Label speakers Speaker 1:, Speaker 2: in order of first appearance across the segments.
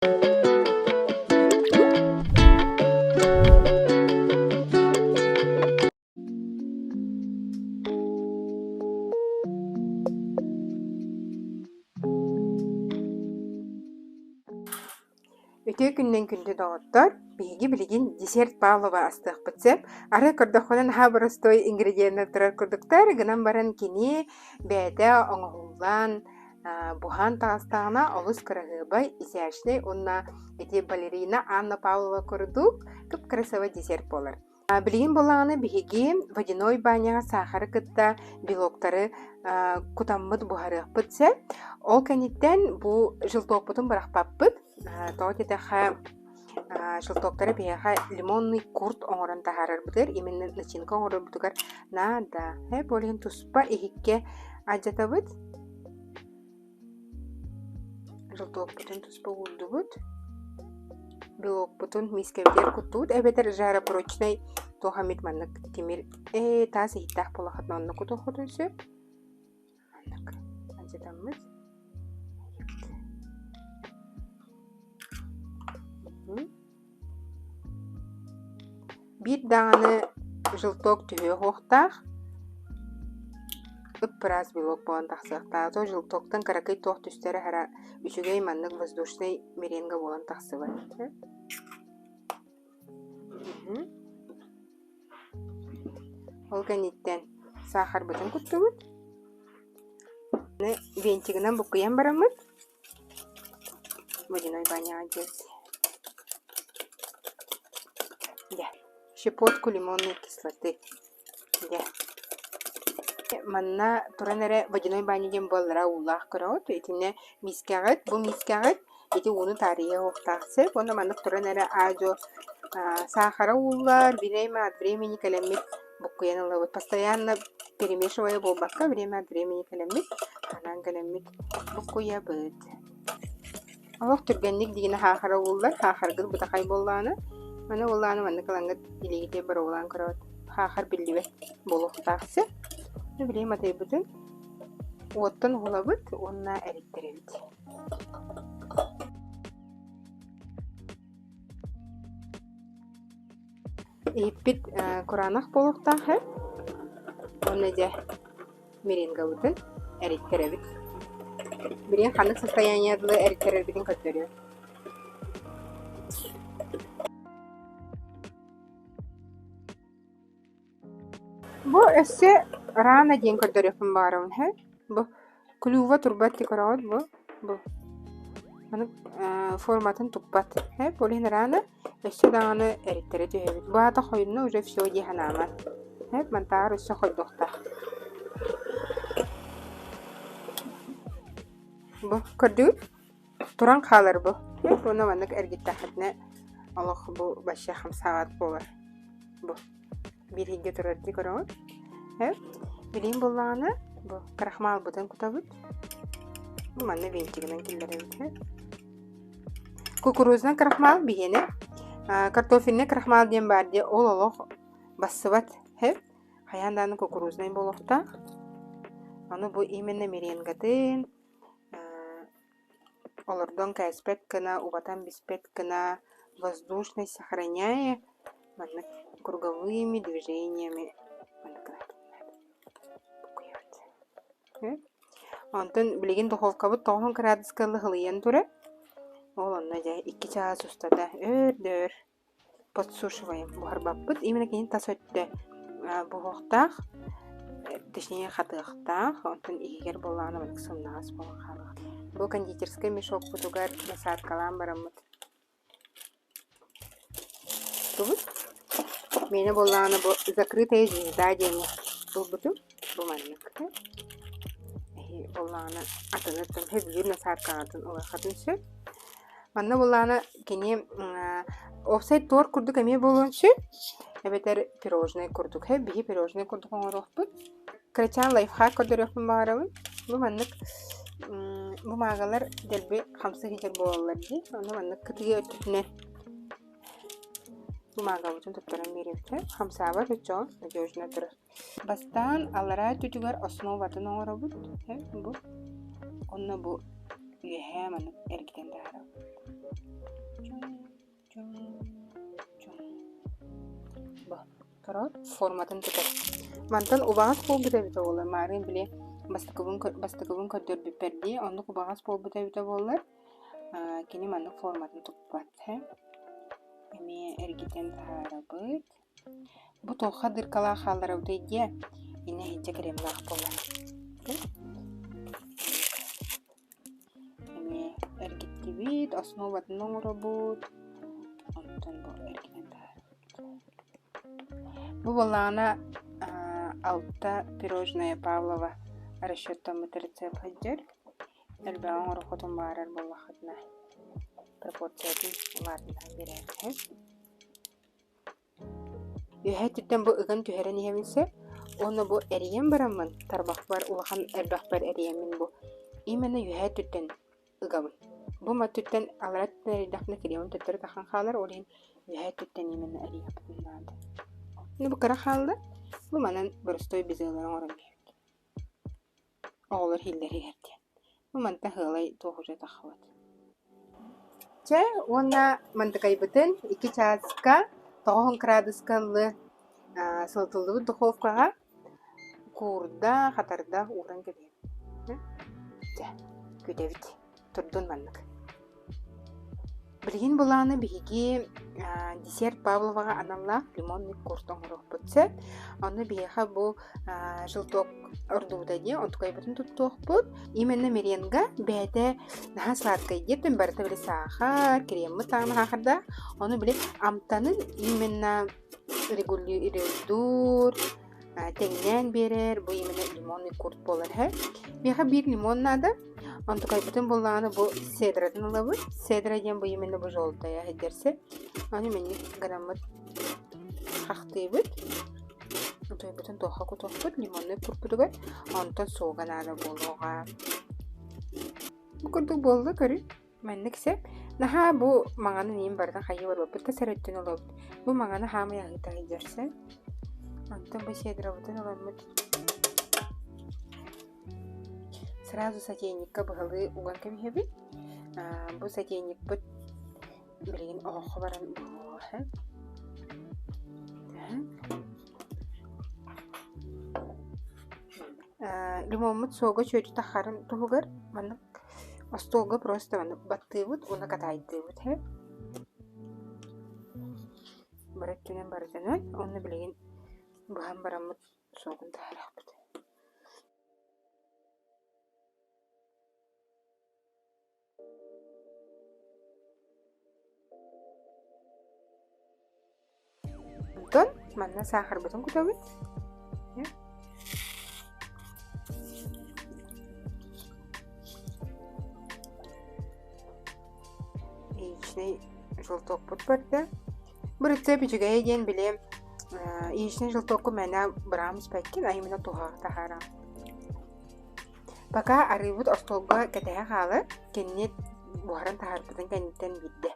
Speaker 1: Үтүө күнүнэн күндү доҕоттор! Биһиги билигин десерт Павлова астыахпыт сөп. Арай көрдөххүнэ наһаа боростуой ингредиеннэр турар курдуктар, гынан баран кини бэйэтэ оҥоһуллан, буһан таҕыстаҕына олус кыраһыабай, изящнай уонна ити балерина Анна Павлова курдук кып-кырасыабай десерт буолар. Билигин буоллаҕына биһиги водяной баняҕа саахары кытта белоктары кутаммыт буһарыахпыт сөп. Ол кэнниттэн бу желтокпутун бырахпаппыт. Тоҕо диэтэххэ желтоктары биһиэхэ лимонный курт оҥорон таһаарарбытыгар именно начинка оҥорорбутугар наада. Ол иһин туспа иһиккэ алдьатабыт. Желтокпутун туспа уурдубут. Белокпутун миискэбитигэр куттубут эбэтэр жаропрочнай туох эмит маннык тимир ээ таас иһиттээх буоллаххытына онно кутуоххутун сөп. Маннык алдьатаммыт. Биир даҕаны желток түһүө суохтаах, ып-ыраас белок буолан тахсыахтаах. То желтоктан кыракый туох түстэр аһара үчүгэй маннык воздушнай меренга буолан тахсыбат. Ол кэнниттэн саахарбытын куттубут. Венчигынан буккуйан бараммыт Водяной баняҕа диэт. Дьэ, щепотку лимонной кислоты. Дьэ. Манна туран эрэ водяной баня диэн буоллара уулаах көрөҕүт. Итиннэ миискэҕит, бу миискэҕит ити ууну таарыйа уохтаах сөп. Уонна маннык туран эрэ аа-дьуо саахара ууллар, время от времени кэлэммит буккуйан ылабыт. Постоянно перемешивая буолбакка, время от времени кэлэммит, анаан кэлэммит буккуйабыт. Олох түргэнник диина хаахара ууллар, хаахаргыт бытахай буоллаҕына, маны буоллаҕына маннык ылаҥҥыт илиигитигэр боруобалаан көрөҕүт. Хаахар биллибэт буолуохтаах сөп. Билигин матыйбытын уоттан уһулабыт уонна эриттэрэбит. Иһиппит кураанах буолуохтаах ээ. Уонна дьэ меренгабытын эриттэрэбит. Билигин ханнык состояние дылы эриттэрэрбитин көрдөрүө. Бу өссө рано диэн көрдөрүөхпүн баҕарабын һэ. Бу клюва турбат дии көрөҕүт бу. Бу. Маны форматын туппат. Һэ, бу иһин рано өссө даҕаны эриттэрэ түһэбит. Бу аата хойунна уже все дии санааман. Һэ, мантааҕар өссө хойдуохтаах. Бу көрдүгүт? Туран хаалар бу. Уонна маннык эргиттэххитинэ олох бу вообще хамсаабат буолар. Бу биир иһирдьэ турар дии көрөҕүт. Э, билигин буоллаҕына бу крахмалбытын кутабыт. Бу манна венчигинэн киллэрэбит. Э. Кукурузнай крахмал биһиэнэ картофельный крахмал диэн баар дии ол олох бассыбат. Э. Хайаан даҕаны кукурузнай буолуохтаах. Аны бу именно меренгатын Олордон кээспэт гына, убатан биспэт гына воздушный сохраняя маннык круговыми движениями маннык Онтон билигин духовкабыт тоҕуһун кыраадыска ылыһылыйан турар. Ол онно дьэ икки чаас устата өөр да өр подсушиваем буһарбаппыт именно кини тас өттө буһуохтаах точнее хатыахтаах онтон иһигэр буоллаҕына маннык сымнаҕас буолан хаалыах бу кондитерскай мешокпутугар насадкалаан бараммыт тугут миэнэ буоллаҕына бу закрытая звезда диэни ылбытым бу маннык эһи буоллаҕына атыныттан сөбүлүүр насадкаҕытын ылыаххытын сөп Манна буоллаҕына кини уопсай торт курдук эмиэ буолуон сөп эбэтэр пирожнай курдук. Биһи пирожнай курдук оҥоруохпут. Кырачаан лайфхак көрдөрүөхпүн баҕарабын. Бу маннык бумагалар дэлби хамсыы сылдьар буолаллар дии. Ону маннык кытыы өттүтүнэн бумагабытын туттаран биэрэбит. Хамсаабат оччоҕо надежно турар. Бастаан аллараа өттүтүгэр основатын оҥоробут, бу. Онно бу үөһээ маннык эргитэн таһаарабыт. Бу көрөөт форматын тутар. Мантан убаҕас буолбут эбитэ буоллар, маарыын били бастакыбын бастакыбын көрдөрбүппэр дии, оннук убаҕас буолбут эбитэ буоллар, кини маннык форматын туппат. Эмиэ эргитэн таһаарабыт. Бу туохха дыркалаах хаалларабытый диэ, иннэ иһирдьэ кремлаах буолар. Эмиэ эргиттибит, основатын оҥоробут, онтон бу эргитэн таһаарабыт. Бу буоллаҕына алта пирожное Павлова расчеттаммыт рецепт сылдьар. Элбэҕи оҥороххутун баҕарар буоллаххытына пропорциятын улаатыннаран биэрээххэ. Үөһээ өттүттэн бу ыган түһэрэн иһэбин сөп уонна бу эрийэн бараммын тарбахпар улахан эрбэхпэр эрийэммин бу именно үөһээ өттүттэн ыгабын. Бу ма өттүттэн аллараа өттүттэн эрийдэхпинэ кремым төттөрү таххан хаалар, ол иһин үөһээ өттүттэн именно эрийиэхпитин наада. Бу кыра хаалла, бу манан боростуой безелары оҥорон биэрэбит. Оҕолор иһиллэр иһэр диэн. Бу мантан сыалай туох уже таххыбат. Чэ уонна мандыкайбытын 2 чааска 90 кыраадыска ыллы сылытыллыбыт духовкаҕа куурда, хатарда ууран кэбиһэбит. Чэ, күүтэбит. Турдун маннык. Билигин былааны биһиги десерт Павловаҕа аналлаах лимонный курт оҥоруохпут сөп. Ону биһиэхэ бу желток ордубута дии, онтукайбытын туттуохпут. Именно меренга бэйэтэ наһаа сладкай диэт, барыта били саахар, креммыт даҕаны саахардаах. Ону били амтанын именно регулируйдуур, тэҥнээн биэрэр, бу именно лимонный курт буолар үһү. Миэхэ биир лимон наада. Онтукайбытын буллаҕына бу седратын ылабыт. Седра диэн бу именно бу желтая сылдьар Аны маннык гынаммыт хахтыыбыт. Утуйбутун туохха кутуохпут лимоннай курпутугар. Онтон суога наада буолуоҕа. Бу курдук буолла көрү. Маннык сөп. Наһаа бу маҥаны иин барытын хайыы барбаппыт да сөрөттүн ылабыт. Бу маҥаны хаамай аһыыта сылдьар сөп. Онтон бу седрабытын ыламмыт Сразу сотейникка быһалыы уган кэбиһэбит. Бу сотейникпыт билигин оһоххо баран буһуоҕа. Лимоммут суога чүөчү таххарын туһугар маннык остуолга просто маннык баттыыбыт уонна катаайдыыбыт Бары өттүнэн барытынан уонна билигин быһан бараммыт суогун таһаарыахпыт. Онтон манна саахарбытын кутабыт. Яичный желтокпут барда. Бу рецепт үчүгэйэ диэн били яичный желтокку мээнэ быраҕан испэккин, а именно туһаҕа таһааран. Пока арыыбыт остуолга кэтэһэ хаалар, кэннин буһаран таһаарбытын кэнниттэн биирдэ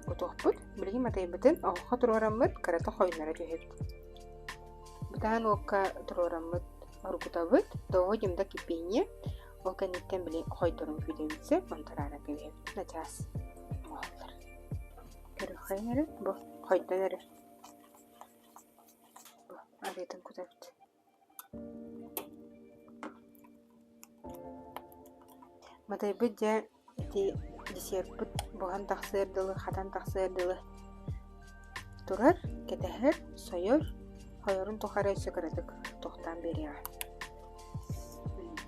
Speaker 1: кутуохпут. Билигин матайбытын оһоххо туруораммыт кырата хойуннара түһэбит. Бытаан уокка туруораммыт оргутабыт, доводим до кипения. Ол кэнниттэн били хойдорун күүтэбит сөп, онтон аара кэбиһэбит. Начаас оҥоһуллар. Көрүөххэйин эрэ, бу хойдон эрэр. Бу арыытын кутабыт. Матайбыт дьэ ити десерпит буһан тахсыар дылы, хатан тахсыар дылы турар, кэтэһэр, сойор, хойорун тухары өссө кыратык тохтоон биэриэҕэ,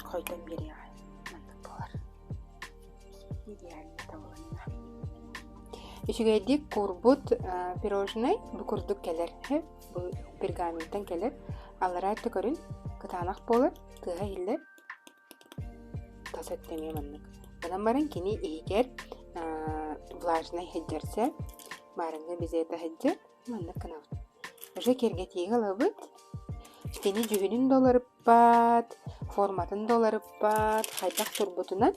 Speaker 1: хойдон биэриэҕэ маннык буолар. Идеально табылынна. Үчүгэйдик куурбут пирожнай бу курдук кэлэр. Бу пергаментан кэлэр. Аллараа өттө көрүн кытаанах буолар, тыаһа иһиллэр. Тас өттө эмиэ маннык. Гынан баран кини иһигэр влажнай сылдьарса, маарыҥҥа безета сылдьар. Маннык гынабыт. Уже киэргэтиигэ ылабыт. Кини дьүһүнүн да уларыппат, форматын да уларыппат, хайдах турбутунан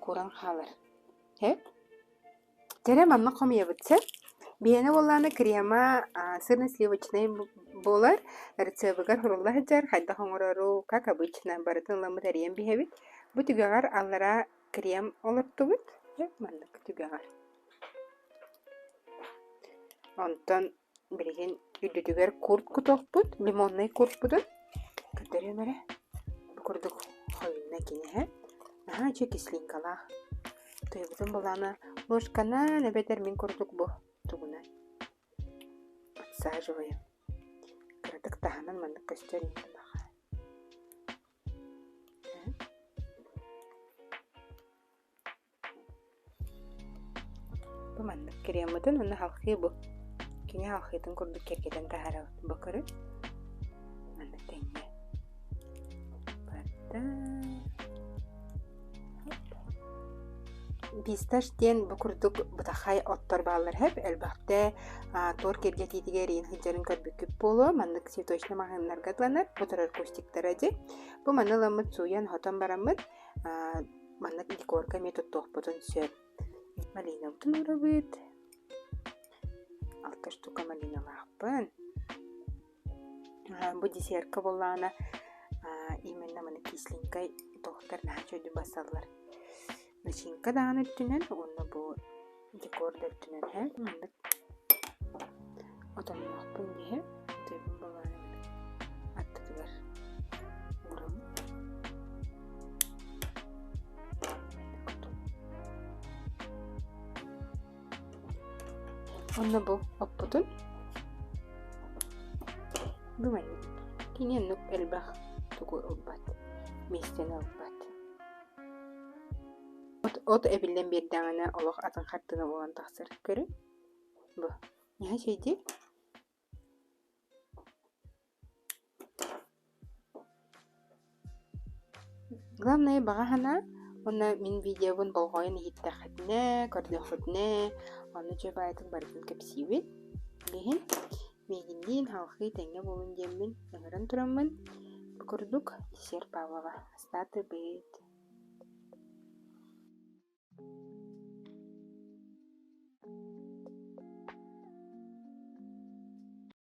Speaker 1: куран хаалар. Сөп? Дьэрэ маннык хомуйабыт сөп. Биһиэнэ буоллаҕына крема сырно-сливочнай буолар. Рецебыгар сурулла сылдьар, хайдах оҥорору, как обычно, барытын ыламмыт эрийэн биһэбит. Бу түгэҕэр аллараа крем олортубут. Дьэ, маннык түгэҕэр. Онтон билигин үрдүтүгэр курт кутуохпут, лимоннай куртпутун көрдөрүөм эрэ. Бу курдук хойунна киниһэ. Наһаа үчүгэй кислинкалаах. Тыйбытын былаана ложканан эбэтэр мин курдук бу тугунан подсаживаю. Кыратык таһынан маннык көстөр ини маха. Бу маннык креммытын уонна халхыы бу. Кини халхыытын курдук киэргэтэн таһаарабыт. Бу көрү. Маннык тэҥҥэ. Барда. Писташ диэн бу курдук бытахай оттор бааллар һэп элбэхтэ туор киргэтиитигэр иин сылдьарын көрбүккүт буолуо маннык цветочный маҕаһыыннарга атланар бу турар кустиктара дьи бу маны ыламмыт сууйан хотон бараммыт маннык декорга эмиэ туттуохпутун сөп малинабытын уурабыт алта штука малиналаахпын Бу десертка буоллаҕына именно маны кисленькай туохтар наһаа үчүгэйдик бассаллар. Начинка даҕаны өттүнэн уонна бу декор да өттүнэн һэ маннык отонноохпун диһэ тыыбын буоллаҕына аттытыгар уурабын. Онно бу оппутун бу маннык кини оннук элбэх тугу ылбат, миэстэни ылбат. От, от эбиллэн биэрдэҕинэ олох атын хартыына буолан тахсар. Көрүҥ, бу наһаа үчүгэй Главное баҕа санаа уонна мин видеобун болҕойон иһиттэххитинэ, көрдөххүтүнэ, онно үчүгэй баайытын барытын кэпсиибин. Билигин миигинниин халҕыы тэҥҥэ буолун диэммин ыҥыран тураммын, бу курдук десерт Павлова астаатыбыт.